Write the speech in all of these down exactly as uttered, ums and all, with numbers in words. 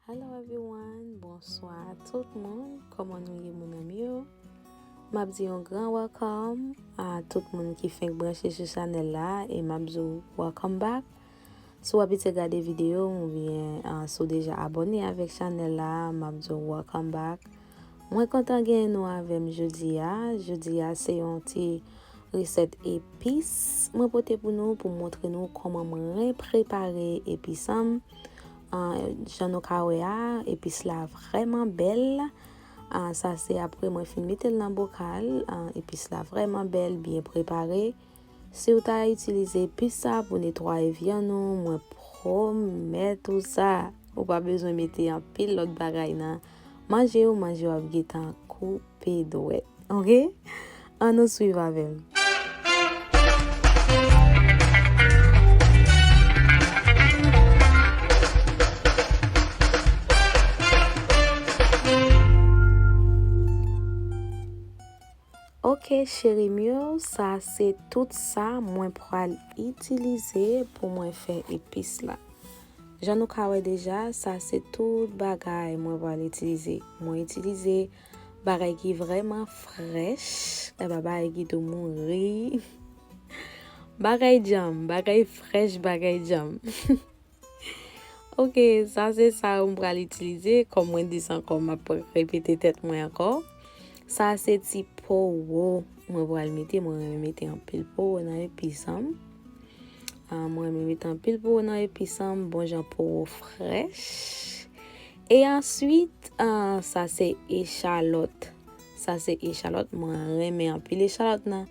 Hello everyone, bonswa tout moun, kòman nou ye, mon ami yo? M ap di yon gran welcome a tout moun ki fenk branche sou chanèl la, e m ap di w welcome back. Si w abitye gade videyo m oubyen, ah, si w deja abòne avèk chanèl la, m ap di w welcome back. Mwen kontan genyen nou avè m jodi a. Jodi a se yon ti resèt epis mwen pote pou nou, pou montre nou kòman mwen prepare epis an. Ah, jan nou ka wè a, epis la vrèman bèl. Ah, sa se apre mwen fin mete l nan bokal. Ah, epis la vrèman bèl, byen prepare. Si w ta itilize epis sa pou netwaye vyann ou, mwen pwomèt ou sa, ou pa bezwen mete anpil lòt bagay nan manje w, manje w ap gentan koupe dwèt. Oke? Ann nou swiv avè m. Oke, cheri m yo, sa se tout sa mwen pral itilize pou mwen fè epis la. Jan nou ka wè deja, sa se tout bagay mwen pral itilize. Mwen itilize bagay ki vrèman frèch, e pa bagay ki tou mouri. Bagay djanm, bagay frèch, bagay djanm. Oke, sa se sa yo m pral itilize. Kòm mwen di sa ankò, m ap repete tèt mwen ankò. Sa se ti powo mwen pral mete. Mwen renmen mete anpil powo nan epis an. Ah, mwen renmen mete anpil powo nan epis an, bon jan powo frèch. E answit, ah, sa se echalòt. Sa se echalòt. Mwen renmen anpil echalòt nan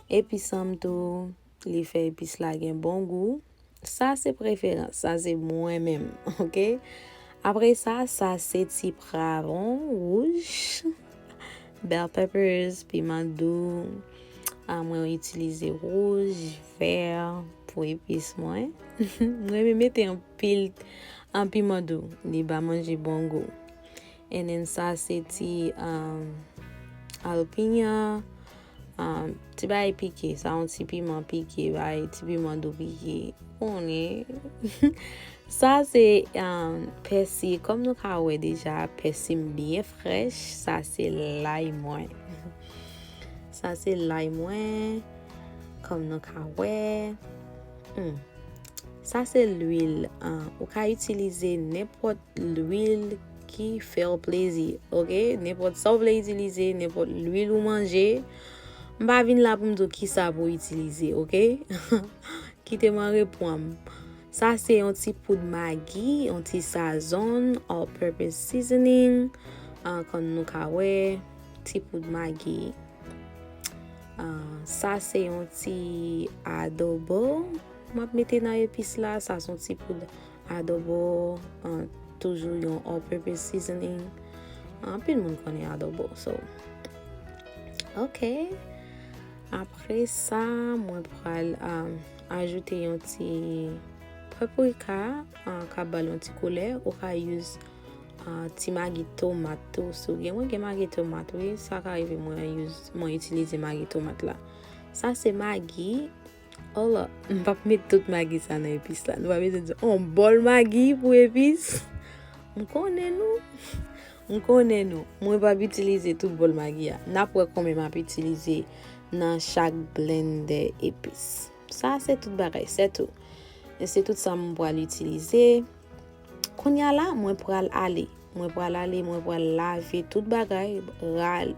epis an tou. Li fè epis la gen bon gou. Sa se preferans, sa se mwen menm, oke? Apre sa, sa se ti pwavwon wouj, bell peppers, piman dou. Ah, mwen itilize wouj, vè pou epis mwen. Mwen renmen mete anpil, ah, piman dou, li ba manje bon gou. And then sa se ti, um, jalapeño, um, ti bagay pike, sa yon ti piman pike, bay ti piman dou pike. Konnen. Sa se, um, pèsi, kòm nou ka wè deja, pèsi m byen frèch, sa se lay mwen. Sa se lay mwen, kòm nou ka wè. Hmm. Sa se lwil, ah, ou ka itilize nenpòt lwil ki fè w plezi, oke? Nenpòt sa w vle itilize, nenpòt lwil ou manje. M pa vin la pou m di w kisa pou w itilize, oke? Kite mwen reprann. Sa se yon ti poud magi, yon ti sazon, all purpose seasoning. Ah, kòm nou ka wè, ti poud magi. Ah, sa se yon ti adobo m ap mete nan epis la. Sa se yon ti poud adobo, ah, toujou yon all purpose seasoning. Ah, anpil moun konnen adobo, so. Oke. Apre sa, mwen pral, ah, ajoute yon ti paprika, ah, k ap ba l yon ti koulè. Ou ka use, ah, ti magi tomat tou. Si w gen, mwen gen magi tomat, wi. Sa ka rive mwen use, mwen itilize magi tomat la. Sa se magi. Hold up, m p ap met tout magi sa nan epis la. Nou pa bezwen di, on bòl magi pou epis. M konnen nou. M konnen nou. Mwen p ap itilize tout bòl magi a. N ap wè konbyen m ap itilize nan chak blendè epis. Sa se tout bagay, se tou. E se tout sa m pral itilize. Kounye a la, mwen pral ale. Mwen pral ale, mwen pral lave tout bagay, ral-,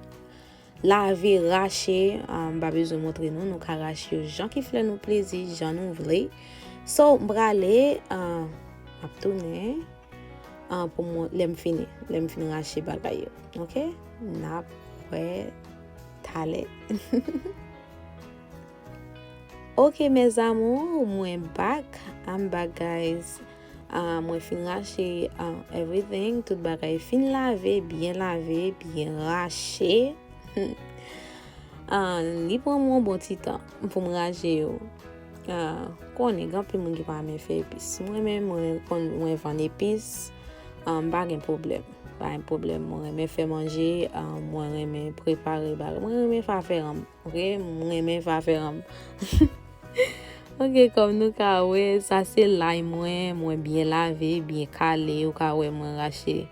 lave, rache. Ah, m pa bezwen montre nou, nou ka rache yo jan ki fè nou plezi, jan nou vle. So, m prale, ah, m ap tounen, ah, pou mwen, lè m fini, lè m fin rache bagay yo. Oke? N ap wè talè. Oke, mes amours, mwen back. I'm back, guys. Ah, mwen fin rache, ah, everything. Tout bagay fin lave, byen lave, byen rache. Ah, li pran mwen yon bon ti tan pou m rache yo. Ah, konnen, gen anpil moun ki pa renmen fè epis. Mwen menm, mwen konn, mwen vann epis. Ah, m pa gen pwoblèm. Pa gen pwoblèm. Mwen renmen fè manje. Ah, mwen renmen prepare bagay. Mwen renmen fè afè an m. Oke, mwen renmen fè afè an m. Ok, kòm nou ka wè, sa se lay mwen, mwen byen lave, byen kale. Ou ka wè mwen rache,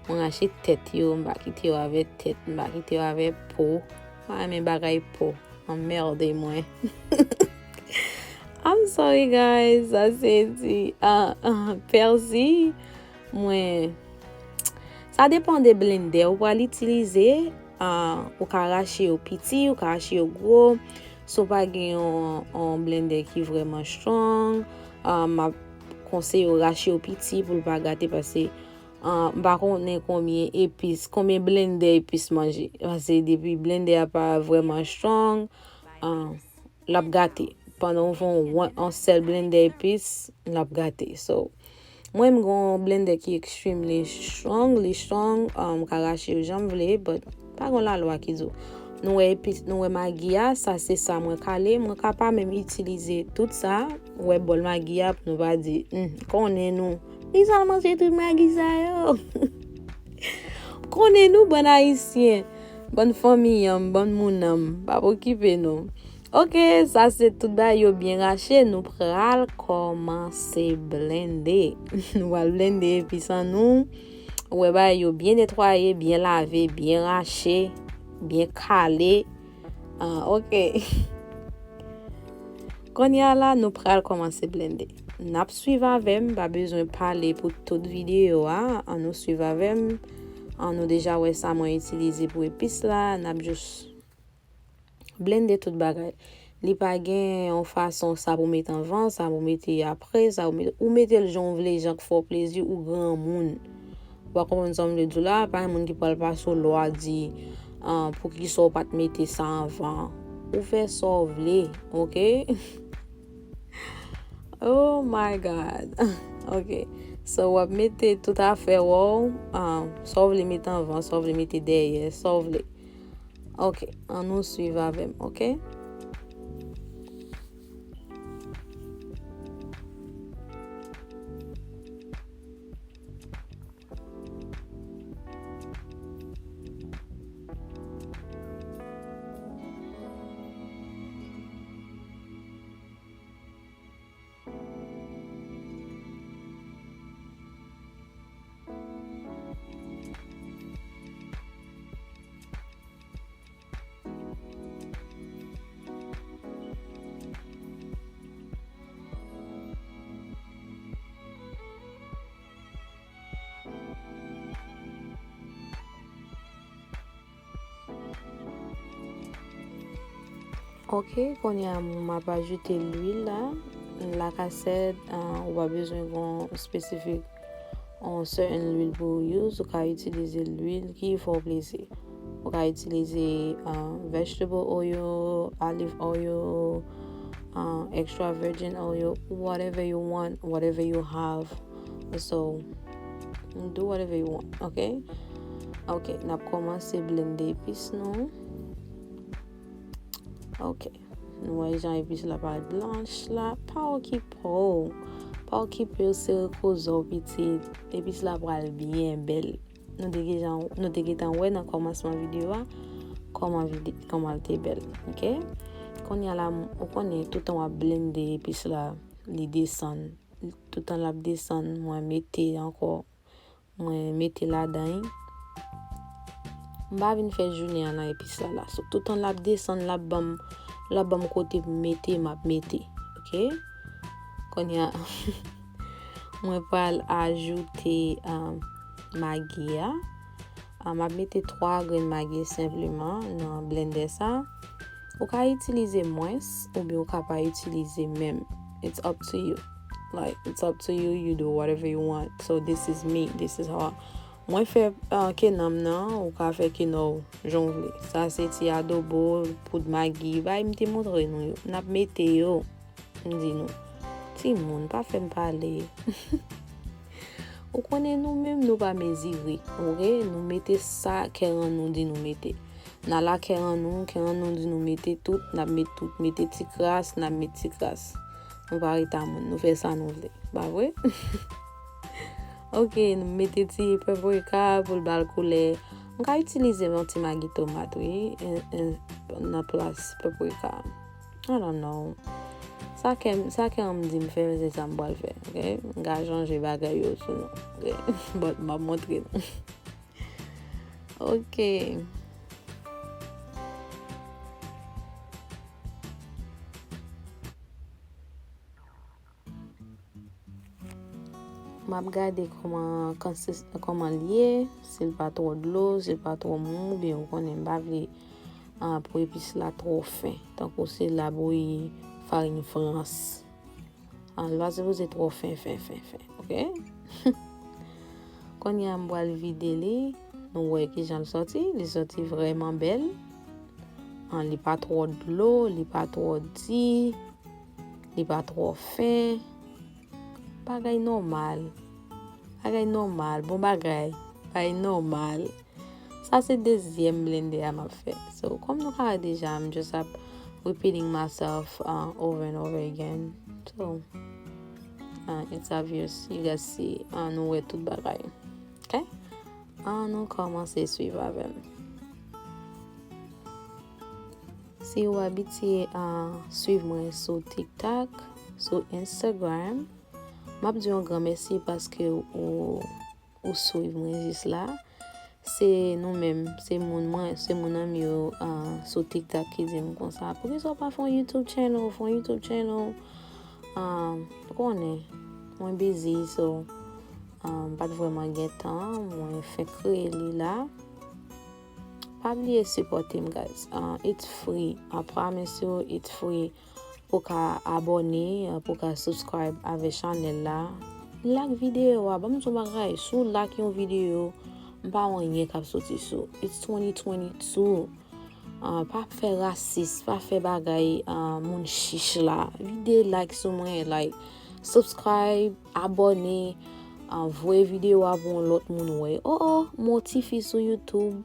mwen rache tèt yo, m pa kite yo avè tèt, m pa kite yo avè po. M pa renmen bagay po. Anmède mwen. I'm sorry, guys. Sa se ti, ah, ah, pèsi. Mwen, sa depann de blendè ou pral itilize. Ah, ou ka rache yo piti, ou ka rache yo gwo. Si w pa gen yon, yon blendè ki vrèman strong, ah, m ap konseye w rache yo piti pou l pa gate, paske, ah, m pa konnen konbyen epis, konbyen blendè epis manje. Paske depi blendè a pa vrèman strong, ah, l ap gate. Pandan w fè yon, yon sèl blendè epis, l ap gate. So, mwen, m gen yon blendè ki extremely strong, li strong, um, m ka rache yo jan m vle, but pa gen lalwa ki di w. Nou wè epis, nou wè magi a, sa se sa mwen kale, mwen ka pa menm itilize tout sa, ou wè bòl magi a, pou nou pa di, hmm, konnen nou. Li sal manje tout magi sa yo. Konnen nou, bann Ayisyen, bann fanmi an m, bann moun an m, pa okipe nou. Ok, sa se tout bagay yo byen rache. Nou pral kòmanse blende. Nou pral blende epis an nou. Ou wè bagay yo byen netwaye, byen lave, byen rache, byen kale. Ah, ok. Kounye a la, nou pral kòmanse blende. N ap swiv avè m, pa bezwen pale pou tout videyo a. Ann nou swiv avè m. Ann nou deja wè sa mwen itilize pou epis la. N ap jis blende tout bagay. Li pa gen yon fason sa pou mete anvan, sa pou mete apre, sa pou mete, ou mete l jan w vle, jan k fè w plezi, ou granmoun. Ou pa konprann sa m vle di w la, pa gen moun ki pral pase w lwa di, ah, poukisa w pa t mete sa anvan. Ou fè sa w vle, ok? Oh my God. Ok. So, w ap mete tout afè w, ah, sa w vle mete anvan, sa w vle mete dèyè, sa w vle. Ok, ann nou swiv avè m, ok? Ok, kounye a m ap ajoute lwil la. Like I said, ah, ou pa bezwen gen yon spesifik, yon certain lwil pou w use. Ou ka itilize lwil ki fè w plezi. Ou ka itilize, ah, vegetable oil, olive oil, ah, extra virgin oil, whatever you want, whatever you have. So, do whatever you want, ok? Ok, n ap kòmanse blende epis nou. Ok. Nou wè jan epis la parèt blanch la. Pa okipe w. Pa okipe w, sere koze w, pitit. Epis la pral byen bèl. Nou te gentan, nou te gentan wè nan kòmansman videyo a kòman vide, kòman l te bèl. Ok? Kounye a la, m, ou konnen, toutan w ap blende epis la, li desann. Toutan l ap desann, mwen mete ankò, mwen mete ladan l. M pa vin fè jounen an nan epis la la. So, toutan l ap desann, l ap ban m, l ap ban m kote pou m mete, m ap mete. Ok? Kounye a, mwen pral ajoute, ah, magi a. Ah, m ap mete twa grenn magi senpleman nan blendè sa. Ou ka itilize mwens, oubyen ou ka pa itilize menm. It's up to you. Like, it's up to you, you do whatever you want. So, this is me, this is how I, mwen fè, ah, kenanm nan, ou ka fè kenanm w jan w vle. Sa se ti adobo, poud magi, bay m te montre nou yo. N ap mete yo. M di nou, timoun, pa fè m pale. Ou konnen nou menm, nou pa mezire, ok? Nou mete sa kè an nou di nou mete. N al a kè an nou, kè an nou di nou mete tout, n ap met tout. Mete ti kras, n ap met ti kras. Nou pa rete a moun, nou fè sa nou vle. Pa vre? Ok, nou mete ti paprika pou l ba l koulè. M ka itilize yon ti magi tomat, wi, en, en, nan plas paprika. I don't know. Sa kè m, sa kè an m di m fè, se sa m pral fè, oke? M ka chanje bagay yo sou nou, oke? But m ap montre nou. Oke. M ap gade kòman, kansis-, kòman l ye, si l pa twò dlo, si l pa twò mou, oubyen ou konnen m pa vle, ah, pou epis la twò fen. Tankou se labouyi farin Frans. Ah, l pa sipoze twò fen, fen, fen, fen, oke? Kounye a m pral vide li, nou wè kijan l sòti, li sòti vrèman bèl. Ah, li pa twò dlo, li pa twò di. Li pa twò fen. Bagay nòmal. Bagay nòmal. Bon bagay. Bagay nòmal. Sa se dezyèm blendè a m ap fè. So, kòm nou ka wè deja, I'm just ap repeating myself, uh, over and over again. So, uh, it's obvious. You guys see, uh, nou wè tout bagay. Ok? An nou kòmanse swiv avè m. Si w abitye a swiv mwen sou TikTok, sou Instagram, m ap di yon gran mèsi paske ou, ou swiv mwen jis la. Se nou menm, se moun mwen, se moun an m yo, ah, sou TikTok ki di m konsa, "Poukisa w pa fè yon YouTube channel, fè yon YouTube channel?" Ah, ou konnen, mwen busy, so, ah, m pa t vrèman gen tan, mwen fenk kreye li la. Pa bliye sipòte m, guys. Ah, it's free. I promise you, it's free. Pou ka abòne, ah, pou ka subscribe avè chanèl la. Like videyo a, ban m di w bagay. Si w like yon videyo, m pa wè anyen k ap soti sou. It's twenty twenty-two. Ah, pa fè rasis, pa fè bagay, ah, moun chich la. Vide like sou mwen, like, subscribe, abòne, ah, voye videyo a pou yon lòt moun wè. Oh, oh, m wè yon tifi sou YouTube.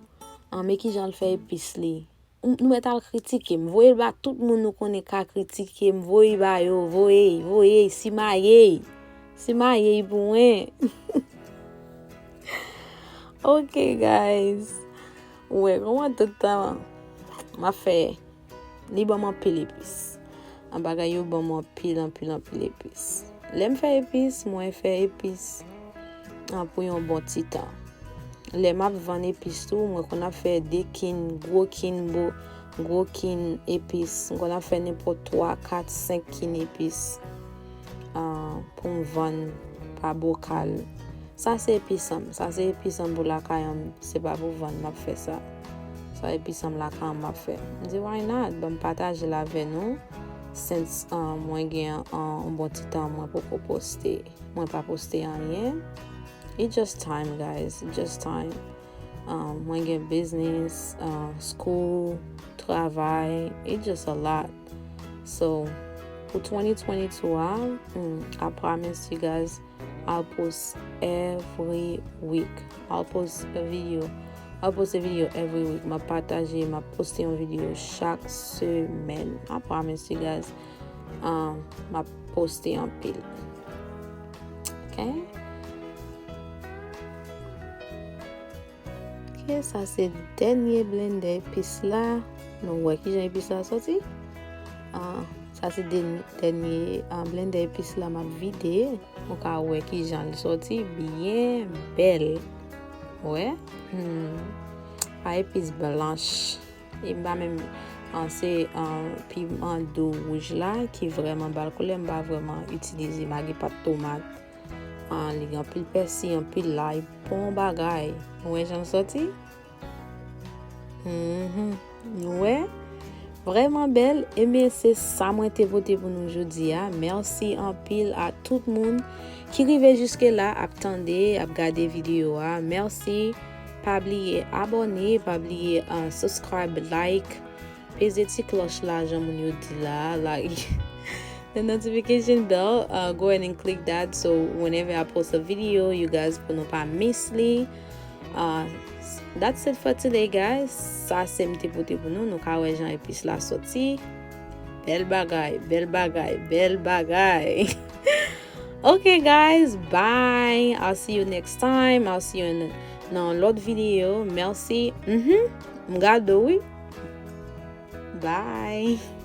Ah, men kijan l fè epis li. Nou mèt al kritike m. Voye l ba tout moun nou konnen ka kritike m. Voye ba yo, voye, voye, simaye. Simaye pou mwen. Ok, guys. Ou wè, kòman tout tan m ap fè, li ban m anpil epis. An bagay yo ban m anpil, anpil, anpil epis. Lè m fè epis, mwen fè epis, an, pou yon bon ti tan. Lè m ap vann epis tou, mwen konn ap fè de kin, gwo kin, bo-, gwo kin epis. M konn ap fè nenpòt twa, kat, senk kin epis, ah, pou m vann pa bokal. Sa se epis an m. Sa se epis an m pou lakay an m. Se pa pou vann m ap fè sa. Sa epis an m lakay an m m ap fè. M di, "Why not?" Ban m pataje l avè nou. Since, ah, mwen gen, ah, yon bon ti tan mwen poko poste. Mwen pa poste anyen. It just time, guys. It just time. Um, mwen gen business, uh, school, travay. It just a lot. So, pou twenty twenty-two a, mm, I promise you guys, I'll post every week. I'll post a video. I'll post a video every week. M ap pataje, m ap poste yon videyo chak semèn. I promise you guys, um, m ap poste anpil. Ok? Ok, sa se dènye blendè epis la. Nou wè kijan epis la sòti? Ah, sa se dèn-, dènye, ah, blendè epis la m ap vide. Ou ka wè kijan li sòti byen bèl. Wè? Hmm. Pa epis blanch. E m pa menm, ah, se, ah, piman dou wouj la ki vrèman ba l koulè. M pa vrèman itilize magi, pat tomat. Ah, li gen anpil pèsi, anpil lay. Bon bagay. Ou wè jan l sòti? Mhm. Nou wè? Vrèman bèl. Ebyen, se sa mwen te pote pou nou jodi a. Mèsi anpil a tout moun ki rive jiske la, ap tande, ap gade videyo a. Mèsi. Pa bliye abòne, pa bliye, ah, subscribe, like, peze ti klòch la, jan moun yo di la, like the notification bell, uh, go ahead and click that, so whenever I post a video, you guys pou nou pa miss li. Uh, that's it for today, guys. Sa se m te pote pou nou. Nou ka wè jan epis la sòti. Bèl bagay, bèl bagay, bèl bagay. Ok, guys, bye. I'll see you next time. I'll see you in, nan lòt videyo. Mèsi. Mhm. M gade w, wi. Bye.